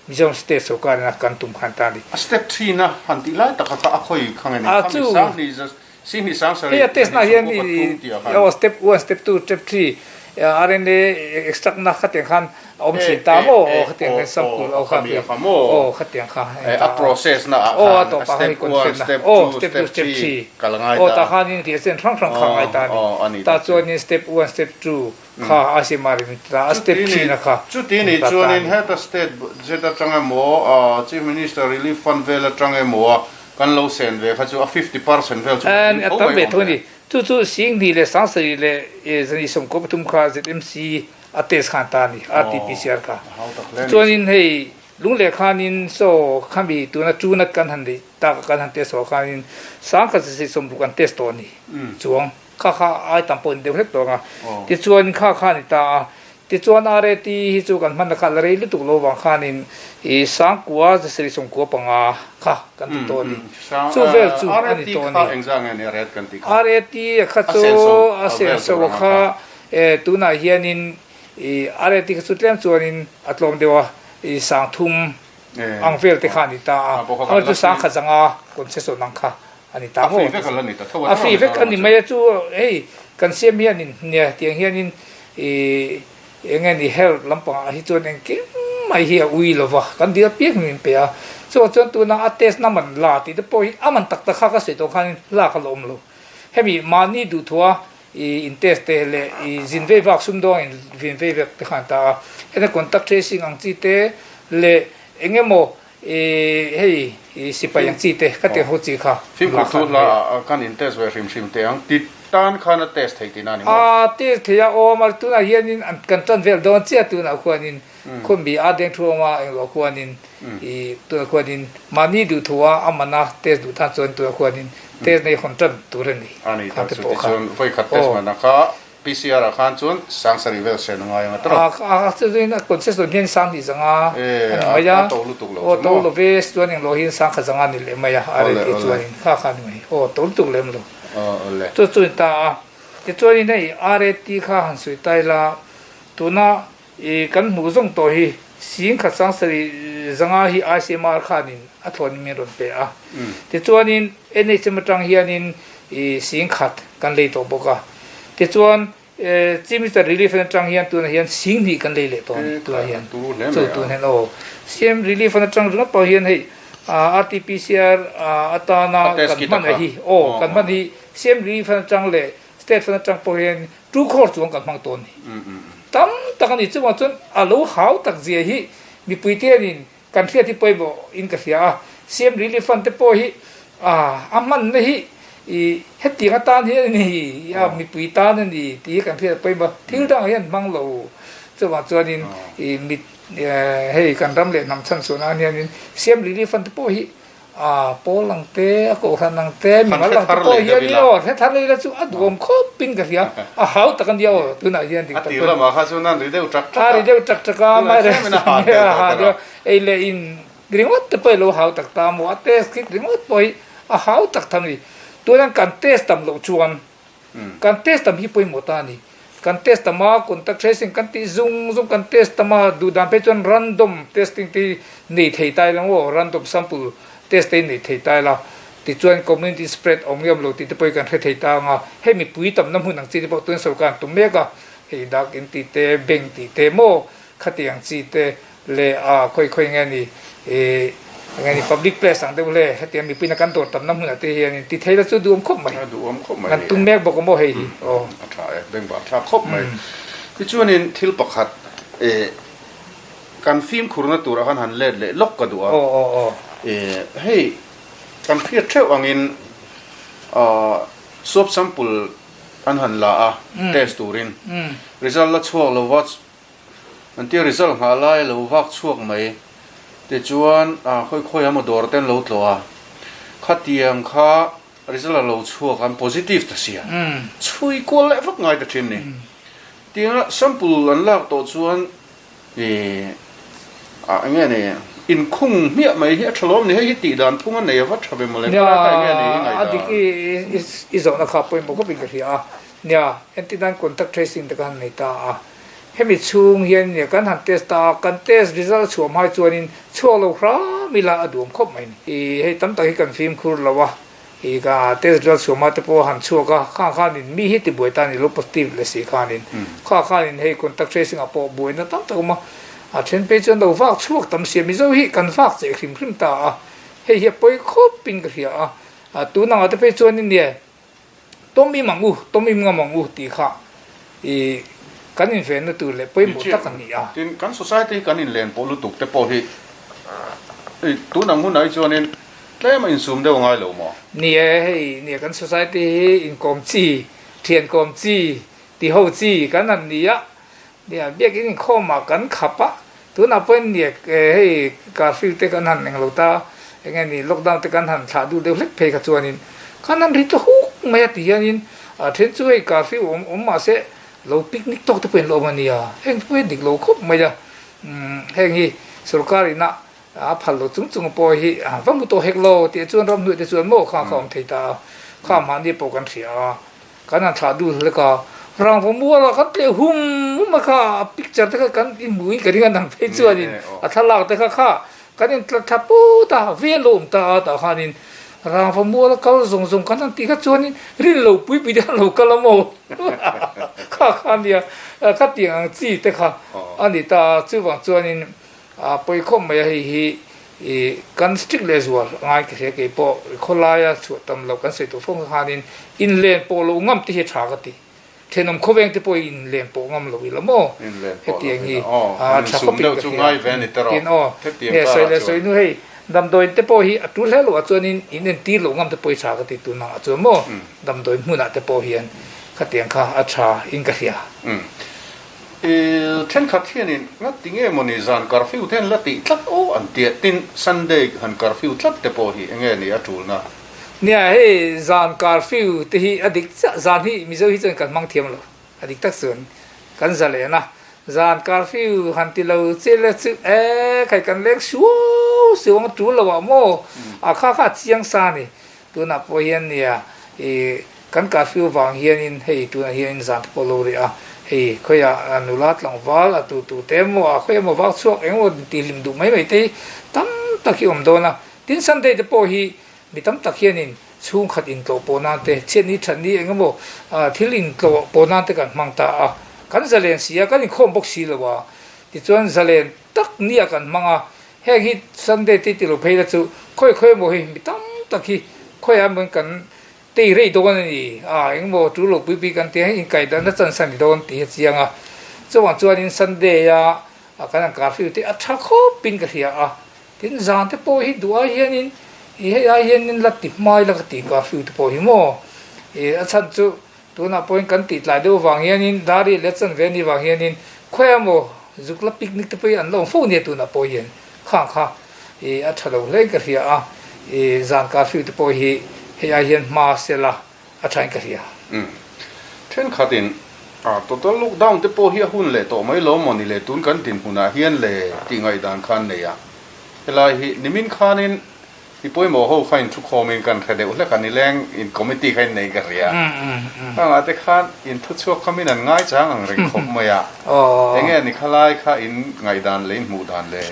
Mizoram State sorkar ina kan tum khan ta a ni. A step thin a han tih lai tak kha a khawi kha nge ni? Khami sanghnih Sihni sang sarih, Hei a test na hian i step one, step two, step three RNA extract na khatiang khan a awm thin ta maw? Aw khatiang khan sample aw kha aw khatiang kha a process na ah khan step one, step two, step three kal ngai ta. Aw tah khan in reagent hrang hrang kha ngai ta a ni. Tah chuan in step one, step two kha a siam a rin ta a step three na kha. Chuti ni chuan in heta state budget atang emaw Chief Minister Relief Fund vel atang emaw Kan lo sen ve kha chu a 50% vel chu ka tling tho mai awm e. Chu chu Singhnih leh Sangsarih leh Zani 13 kha ZMC a test khan ta a ni, RT-PCR kha. Chuanin hei Lungleh khanin saw khami tuna Trunat kan han neih tak kan han test ho khanin Sangkhat sasih 60 an test tawh a ni chuang. Kha kha ai tam pawh a ni deuh hlek tawh ang a. Tichuan kha kha a ni ta a. Tichuan RAT hi chu kan hman kha la rei lutuk lo vang khanin i Sangkua zasarih 95 kha kan ti tawh a ni. Chu vel chu a ni tawh a ni. RAT kha chu a senso kha tunah hianin i RAT kha chu tlem chuanin a tlawm deuh a, i 3000 ang vel te kha a ni ta a. Amaherawhchu 1000 zanga concession ang kha a ni ta maw? A free vek a ni mai a chu hei kan siam hianin nia tiang hianin ih eng nge ni health lampangah hi chuan engkim mai hi a ui lo va kan dil apiang hi min pe a chuvang chuan tuna a test na man la tih te pawh hi a man tak tak kha ka sawi tawh khanin lak a la awm lo hemi mahni duhthua ih in test te leh ih zin vei vak sumdawng in vin vei vek te khan ta a heta contact tracing ang chi te leh eng emaw I hei i sipai ang chi te ka ti ho chi kha. Fimkhur thu hla ah kan in test ve hrim hrim teh ang ti tan khan a test thei tihna a ni maw? A test thei a awm a tunah hianin an kan tan vel dawn chiah tunah khuanin khumbi a deng thu awm a englo khuanin i tunah khuanin mahni duh thu a a man a test duh tan chuan tunah khuanin test nei hawn tan tur a ni. A ni tak chu tichuan vawikhat test man a kha PCR ah khan chuan Sangsarih vel sen a ngai ang a tawrh. A chuan a concession hian 2000 a ni mai a. A to lutuk lo chu maw? Aw to lo ve, chuan englo hian 10,000 a ni leh mai a, a rei tih chuanin kha kha a ni mai. Aw to lutuk lem lo. Awle. Chu chu in ta a. Tichuanin hei RAT kha han sawi ta ila, tuna i kan hmuh zawng tawh hi 10,000 Sangsarih zanga hi ICMR khanin a thlawnin min rawn pe a. Tichuanin NHM atang hianin i 10,000 kan lei tawh bawk a. Tichuan, Chief Minister Relief Fund atang hian tunah hian 20,000 kan lei leh tawh a ni tunah hian. Chu tun hian aw. CM Relief Fund atang ringawt pawh hian hei RTPCR atana kan hman a hi aw kan hman hi CM Relief Fund atang leh State Fund atang pawh hian two crore chuang kan hmang tawh a ni. Tam tak a ni. Chuvang chuan a lo hau tak zia hi mipui te hianin Kan hriat hi pawimawh in ka hria a, CM Relief Fund te pawh hi a hmanna hi hetiang atan hian a ni, a mipui tan a ni tih hi kan hriat pawimawh. Thil dangah hian hmang lo chuvang chuanin mit hei kan ram leh hnam chhanchhuah nan hianin CM Relief Fund te pawh hi A pawl ang te, a kohhran ang te, mimal ang te pawh hian i aw, hre thar lei la chu a duhawm khawp in ka hria, a hau tak a nia aw, tunah hian dik tak chuan. A tir lamah kha chuan a ri deuh ṭak ṭak a. A ri deuh ṭak ṭak a, mai reng a ha deuh tawh ber a. Ei leh in ringawt te pawh i lo hau tak ta maw, a test kit ringawt pawh hi a hau tak tham a ni. Tunah kan test tam loh chuan Kan test tam hi pawimawh ta a ni. Kan test tam a, contact tracing kan tih zung zung kan test tam a, duh dan phei chuan random testing te hi nei thei ta ila maw, random sample test te hi nei thei ta ila, tichuan community spread awm nge awm lo tih te pawh hi kan hre thei ta ang a, hei mipui tamna hmun ang chi te pawh tun sorkar an tum mek a, hei dak in tih te, bank tih te maw, Khatiang chi te leh a khawi khawi nge ni ih nge ni public place ang deuh hle hetiang mipuina kan dawr tamna hmunah te hian in ti thei la chu duhawm khawp mai. A duhawm khawp mai ni e. Kan tum mek bawk a maw hei hi aw. A tha e, bengvar thlak khawp mai. Tichuanin thil pakhat ih kan fimkhurna turah khan han let leh lawk ka duh a. Aw aw aw. Ih hei kan hriat theuh angin ah swab sample an han la a test turin result la chhuak lova An tia result nghah lai a lo vak chhuak mai. Tichuan khawi khawi emaw dawr te an lo tlawh a, khatiang kha result a lo chhuak an positive ta sia. Chhui kual leh vak ngai ta thin ni. Tianga sample an lak tawh chuan ih eng nge ni inkhung hmiah mai hi a tha lawm ni, hei hi tih dan phung a nei a va tha ve mawle, khawi kha eng nge ni i ngaihdan? A dik i zawhna kha pawimawh khawpin ka hria a, nia entirnan contact tracing te khan nei ta a. Hemi chhung hian nia kan han test ta a, kan test result a chhuah hmai chuanin chhuak lo hram ila a duam khawp mai ni. Ih hei tam tak hi kan fimkhur lo a, ih ka test result chhuah hma te pawh a han chhuak a, khang khanin mi hi tibuai ta ni lo positive leh si khanin kha khanin hei contact tracing ah pawh buaina tam tak a awm a, a then phei chuan lo vak chhuak tam sia Mizo hi kan vak cheh hrim hrim ta a, hei hi a pawi khawp in ka hria a, a tun angah te phei chuanin nia Tawm im ang u, tawm im ngam ang u tih kha i kan invenna tur leh pawimawh tak a ni a. Tin, kan society hi kan inlen pawh lutuk te pawh hi i tun ang hunah hi chuanin tlem a insum deuh a ngai lo maw? Ni e, hei nia kan society hi inkawm chi, thian kawm chi, tiho chi kan han ni a, nia biakin inkhawmah kan khap a, tunah pawhin nia hei curfew te kan han eng lo ta, eng nge ni lockdown te kan han thlah duh deuh hlek phei kha chuanin khan an ri ta huk mai a ti hianin a then chu hei curfew awm awm mahse lo picnic tawk te pawhin lo awm a nia, heng te pawh hi dik lo khawp mai a, heng hi sorkar ina a phal lo chung chung pawh hi va mu tawh hek lo tih chuan ramhnuai te chuan maw kha kha awm thei ta a, kha mahni pawh kan hria a. Kan han thlah dul hlek a, rangva mual ah kan tleh hum hum a kha, a picture te kha kan inhmuh in ka ring a nang phei chuanin a thlalak te kha kha kan intla thla put a, vel a awm ta a tah khanin rangva mual a kal zawng zawng kan han tih kha chuanin rin lo pui pui te khan lo kal a maw kha kha nia khatiang ang chi te kha a ni ta a, chuvang chuanin A pawi khawp mai a, hei hi i kan strict leh zual a ngai ka hria kei pawh khawlaia chhuah tam loh kan sawi tawh fo khanin inlen pawh loh ngam te hi a tha ka ti. Thenawm khawveng te pawh inlen pawh ngam loh ila maw hetiang hi a tha khawp in ka hria. Tin aw nge sawi leh sawi nu hei damdawiin te pawh hi a tul hle loh ah chuanin in entir loh ngam te pawh hi tha ka ti tunah ah chuan maw damdawiin hmunah te pawh hian khatiang kha a tha in ka hria. I thenkhat hianin ngati nge mawni zan curfew te an la tih tlat aw an tia, tin Sunday han curfew tlat te pawh hi enge ni a tulna? Nia hei zan curfew te hi a dik chiah, zan hi Mizo hi chuan kan hmang thiam lo, a dik tak chuan kan za leh na, zan curfew han ti lo che la chu e khai kan leng suau suau ang tul lo ah maw a kha kha a chiang sa a ni, tunah pawh hian nia i Kan curfew vang hianin hei tunah hianin zan te pawh lo rih a, hei khawiah nula tlangval a tu tu te emaw a khawi emaw vak chhuak eng emaw tih hlim duh mai mai te hi tam tak hi awm dawn a. Tin Sunday te pawh hi mi tam tak hianin chhungkhat intlawh pawh nan te, chhiatni thatni eng emaw thil intlawh pawh nan te kan hmang ta a, kan zalen si a, kan inkhawm bawk si lo a, tichuan zalen tak nia kan hmang a, heng hi Sunday te ti lo phei la chu khawi khawi emaw hi mi tam tak hi khawiah emaw kan Tei rei dawn a ni a, engmaw tul lo pui pui kan tih ang inkaihdanna chance a ni dawn tih hi a chiang a. Chuvang chuanin Sunday a kan han curfew te a tha khawpin ka hria a, tin zan te pawh hi duh ai hianin i hei ai hianin la ti hmai la ka ti curfew te pawh hi maw i a chhan chu tunah pawhin kan tih tlai deuh avang hianin dar leh chanve a nih vang hianin khawi emaw zuk la picnic te pawh hi an la awm fo nia tunah pawh hian khang kha I a tha lo hle ka hria a, i zan curfew te pawh hi hei ai hian hma sela a thain ka hria. Umm. Thenkhatin a total lockdown te pawh hi a hun leh tawh mai lo maw ni le tun kan dinhmunah hian le tih ngaihdan kha an nei a. Helai hi nimin khanin i pawimawh ho kha inthukhawmin kan hre deuh hlek a, nileng in committee kha in nei ka hria. Khangah te khan inthuchhuak kha min an ngaichang ang reng khawp mai a. Enge ni khalai kha in ngaihdan leh in hmuh dan le?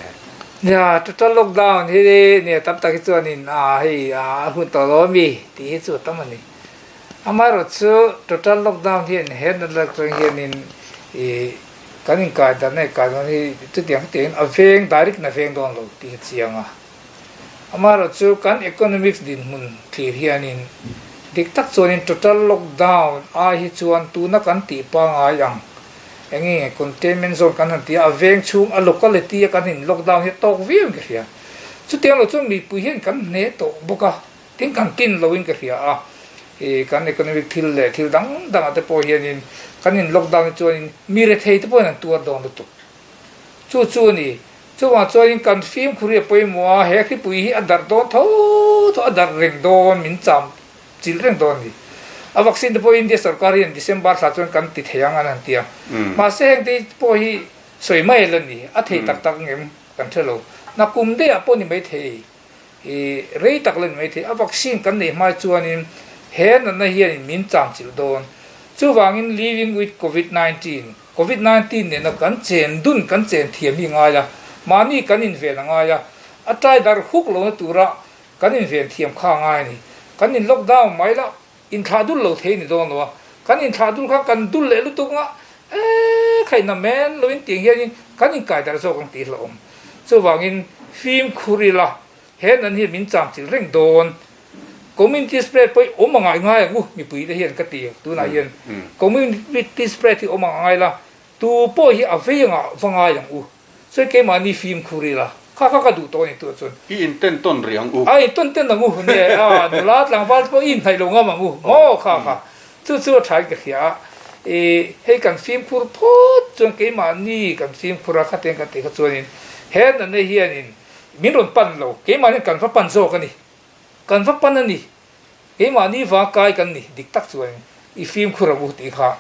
Nia, total lockdown hi nia tam tak hi chuanin a hei a hun tawh lo ami tih hi chu a tam a ni. Amaherawh chu total lockdown hian he natna atang hianin ih kan inkai dan a inkai dawn hi chutiang hetiangin a veng direct in a veng dawn lo tih hi a chiang a. Amaherawh chu kan economics dinhmun thlir hianin dik tak chuanin total lockdown ai hi chuan tuna kan tih pangai ang Eng nge containment zone kan han ti a, a veng chhung a locality a kan in lockdown hi a tawk viau in ka hria. Chutiang lo chuan mipui hian kan hne tawh bawk a, tin kan kin lo in ka hria a, ih kan economic thil leh thil dang dang ah te pawh hianin kan in lockdown hi chuanin mi rethei te pawhin an tuar dawn lutuk. Chu chu a ni. Chuvang chuanin kan fimkhur hi a pawimawh a, he hripui hi a darh dawn tho tho, a darh reng dawn min cham chilh reng dawn a ni. A vaccine te pawh India sorkar hian December thla chuan kan ti thei ang an han ti a. Mahse heng te pawh hi sawi mai la ni, a thei tak tak ngem kan hre lo. Nakum daih ah pawh ni mai thei, i rei tak la ni mai thei. A vaccine kan neih hmai chuanin he natna hianin min cham chilh dawn. Chuvangin Living with Covid 19, Covid 19 nena kan chen dun kan chen thiam hi ngai a, mahni kan inven a ngai a, a tai dar huk lohna tura kan inven thiam kha a ngai a ni. Kan in lockdown mai la, inthlah dul lo thei a ni dawn lo a, kan inthlah dul khan kan dul leh lutuk nga, e kha ina men loin tiang hianin kan inkai darh zawk ang tih hlauhawm. Chuvangin fimkhur ila, he nan hi min cham chilh reng dawn. Community spread pawh hi awm a ngai ngai ang u mipui te hian ka ti tunah hian community spread hi awm a ngai la tu pawh hi a vei anga va ngai ang u chuan keimahni fimkhur ila kha kha ka duh tawh a ni tunah chuan. I inten tawn rih ang u. A intawn ten ang u nia a nula tlangval te pawh i inhnaih lo ngam ang u maw kha kha chu chu a tha in ka hria a i hei kan fimkhur phawt chuan keimahni kan fimkhur a khatiang kan tih kha chuanin he natna hianin min rawn pan lo keimahni kan va pan zawk a ni. Kan va pan a ni. Keimahni vang kai kan ni dik tak chuan i fimkhur ang u tih kha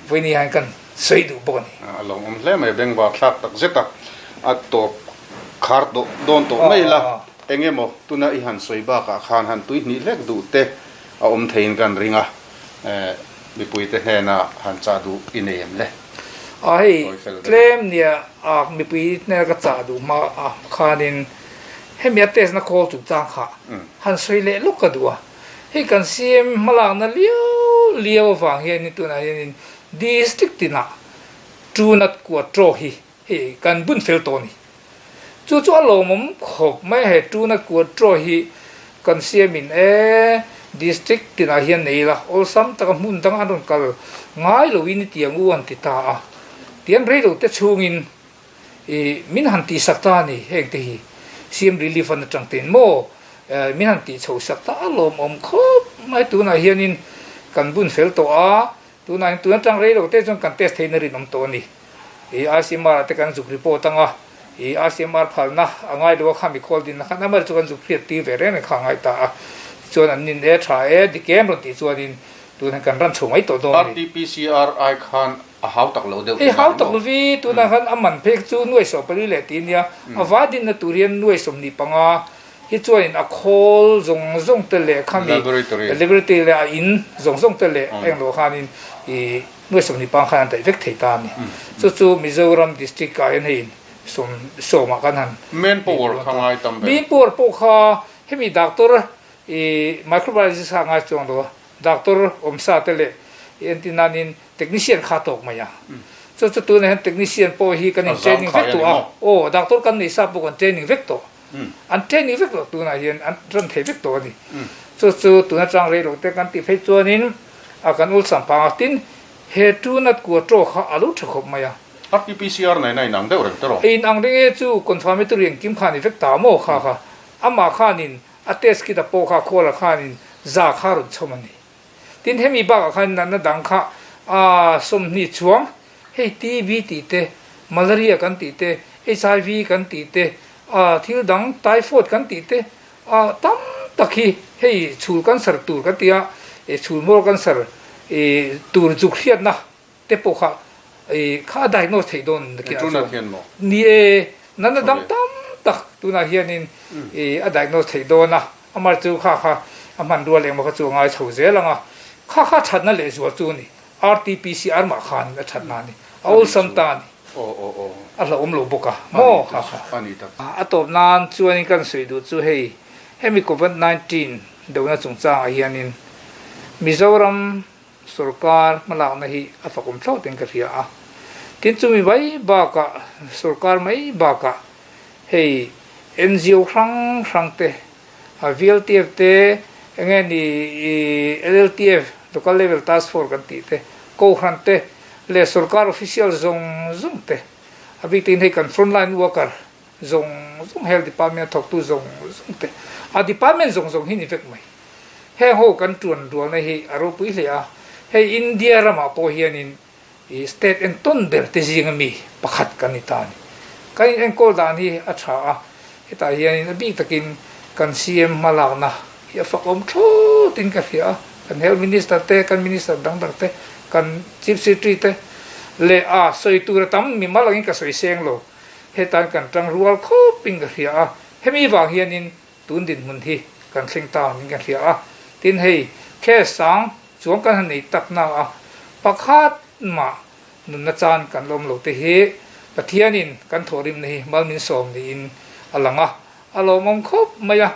vawiin hian kan sawi duh bawk a ni. A lo awm hle mai, bengvar thlak tak zet a, a tawp khar tawh dawn tawh mai la, eng emaw tuna i han sawi bakah khan han tui hnih hlek duh te a awm theiin kan ring a, mipuite hnena han chah duh i nei em le? A hei tlem nia a mipui hnena ka chah duh hma khanin Hemi a test na call chungchang kha han sawi leh lawk ka duh a, hei kan CM hmalakna liau liau avang hianin tunah hianin district tinah Trunat Quattro hi hei kan bun fel tawh a ni. Chu chu a lawmawm khawp mai a, he Trunat Quattro hi kan CM in e district tinah hian nei ila awlsam taka hmun dang an rawn kal ngai loin i ti ang u an ti ta a, tian reilote chhungin I min han tihsak ta a ni, heng te hi CM Relief Fund atang tein maw min han tih chho sak ta a lawmawm khawp mai, tunah hianin kan bun fel tawh a, tunah hian tun atang rei lo te chuan kan test theihna rinawm tawh a ni. I ICMR ah te kan zuk report anga, i ICMR phalna a ngai lo a kha mi khawl dinna khan amah chu kan zuk hriat tir ve reng reng kha a ngai ta a, tichuan an nin e tha e dik em rawn tih chuanin tunah hian kan ran chho mai tawh dawn a ni. RTPCR ai khan A hau tak lo deuh Hei hau tak lovi, tunah khan a man phek chu nuai 14 leh ti nia, a vai dinna tur hian nuai 25 hi chuanin a khawl zawng zawng te leh khami laboratory leh a in zawng zawng te leh a englo khanin i nuai 25 khan an daih vek thei ta a ni. Chu chu Mizoram district ah hian hei in sawm sawmah kan han Man power kha ngai tam ber. Man power pawh kha hemi doctor i microbiologist kha a ngai chuang lo a, doctor awmsa te leh entir nanin Technician kha tawk mai a. Chu chu tunah hian technician pawh hi kan in training vek tawh a. Aw, doctor kan nei sa pawh kan training vek tawh. An training vek tawh tunah hian an run thei vek tawh a ni. Chu chu tun atang rei lo te kan tih phei chuanin a kan ulsam phang a. Tin, he Trunat Quattro kha a lo tha khawp mai a. RTPCR nen a inang deuh reng tawh. A inang reng e, chu confirmatory engkim kha a ni vek ta maw kha kha. Amah khanin a test kit a pawh kha khuala khanin za kha rawn chhawm a ni. Tin, hemi bakah khan natna dang kha a 20 chuang, hei TB tih te, malaria kan tih te, HIV kan tih te, thil dang typhoid kan tih te, tam tak hi hei chhul cancer tur kan ti a, chhul hmawr cancer tur zuk hriatna te pawh kha kha a diagnose theih dawn na kiah chuan ni e, natna dang tam tak tunah hianin a diagnose theih dawn a, amah chu kha kha a hmanrua leh engmaw kha chu a ngai chho zel ang a, kha kha thatna leh zual chu a ni, RTPCR mah khanin a thatna a ni, a awlsam ta a ni, a hlauhawm lo bawk a maw kha kha. A tawp nan chuanin kan sawi duh chu hei hemi covid 19 dona chungchangah hianin Mizoram Sorkar hmalakna hi a fakawm thlawt in ka hria a, tin chumi mai bakah sorkar mai bakah hei NGO hrang hrang te, VLTF te, enge ni LLTF, Local Level Task Force kan tih te, Kohhran te leh sorkar official zawng zawng te, a bik takin hei kan frontline worker zawng zawng Health Department a thawktu zawng zawng te, a department zawng zawng hi ni vek mai. Heng ho kan tuan rualna hi a ropui hle a, hei India ramah pawh hianin i state entawn ber te zinga mi pakhat kan ni ta a ni. Kan in enkawl dan hi a tha a, hetah hianin a bik takin kan CM hmalakna hi a fakawm thlawtin ka hria a, kan Health Minister te, kan Minister dang dang te, kan Chief Secretary te leh a sawi tur a tam mimal angin ka sawi seng lo. Hetan kan tang rual khawpin ka hria a, hemi vang hianin tun dinhmun hi kan thleng ta angin ka hria a. Tin hei case sang chuang kan han nei tak na a, Pakhat mah nunna chan kan lawm lo te hi Pathianin kan thawhrimna hi mal min sawm niin a lang a, a lawmawm khawp mai a.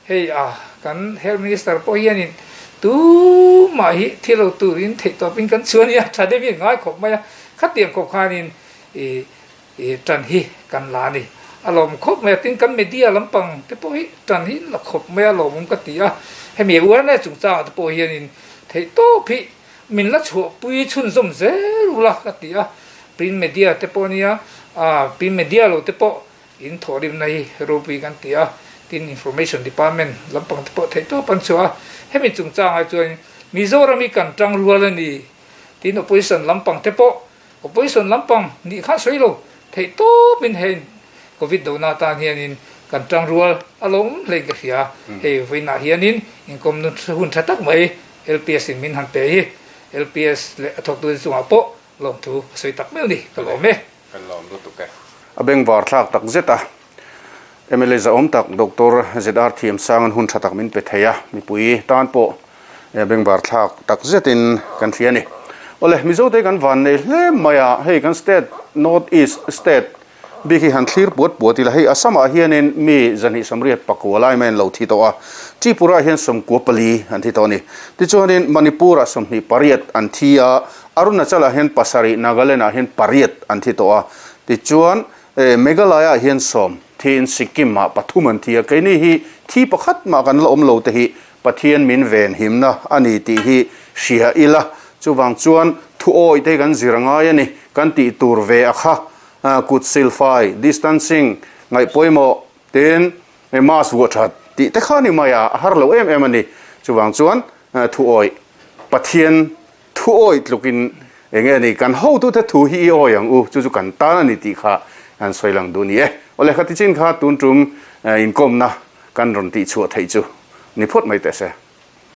Hei a kan Health Minister pawh hianin tumah hi thi lo turin theihtawpin kan chhuah a nia, tha deuhin ngai khawp mai a, khatiang khawp khanin i i tan hi kan la a ni. A lawm khawp mai a, tin kan media lampang te pawh hi tan hi la khawp mai a lawmawm ka ti a, hemi awareness chungchangah te pawh hianin theihtawp hi Min la chhuahpui chhunzawm zel ula ka ti a, print media te pawh nia, ah print media lo te pawh in thawhrimna hi ropui kan ti a, tin information department lampang te pawh theih tawp an chhuah a, hemi chungchangah chuan Mizoram hi kan tang rual a ni, tin opposition lampang te pawh opposition lampang nih khan sawi lo theih tawpin hei covid dona atan hianin kan tang rual a lo awm hlein ka hria, hei vawiinah hianin inkawm hun tha tak mai. LPS in min han pe hi LPS leh a thawktute chungah pawh lawmthu a sawi tak meuh ni, ka lawm e. Kan lawm lutuk e. A bengvar thlak tak zet a, mla zahawm tak Doctor ZR Thiamsang an hun tha tak min pe thei a, mipui tan pawh bengvar thlak tak zetin kan hria a ni. Awle, Mizote kan van nei hle mai a, hei kan state North East state Bik hi han thlir puat puat ila, hei Assam-ah hianin mi zahnih samriat pakua lai mai an lo thi tawh a, Tripura-ah hian 94 an thi tawh a ni. Tichuanin Manipur-ah 28 an thi a, Arunachal-ah hian pasarih, Nagaland-ah hian pariat an thi tawh a. Tichuan Meghalaya-ah hian sawm thiin Sikkim-ah pathum an thi a, keini hi thi pakhat mah kan la awm lo te hi Pathian min ven himna a ni tih hi hria ila, chuvang chuan thuawi te hi kan zir ngai a ni, kan tih tur ve a kha. Kut silfai, distancing, ngaih pawimawh, tin mask vuah that tih te kha a ni mai a, a har lo em em a ni. Chuvang chuan thuawih, Pathian thuawih tlukin eng nge ni, kan hotute thu hi i awi ang u, chu chu kan tan a ni tih kha kan sawi lang duh ni e. Awle kha tichin kha tun tum inkawmna kan rawn tihchhuah theih chu ni phawt mai teh se.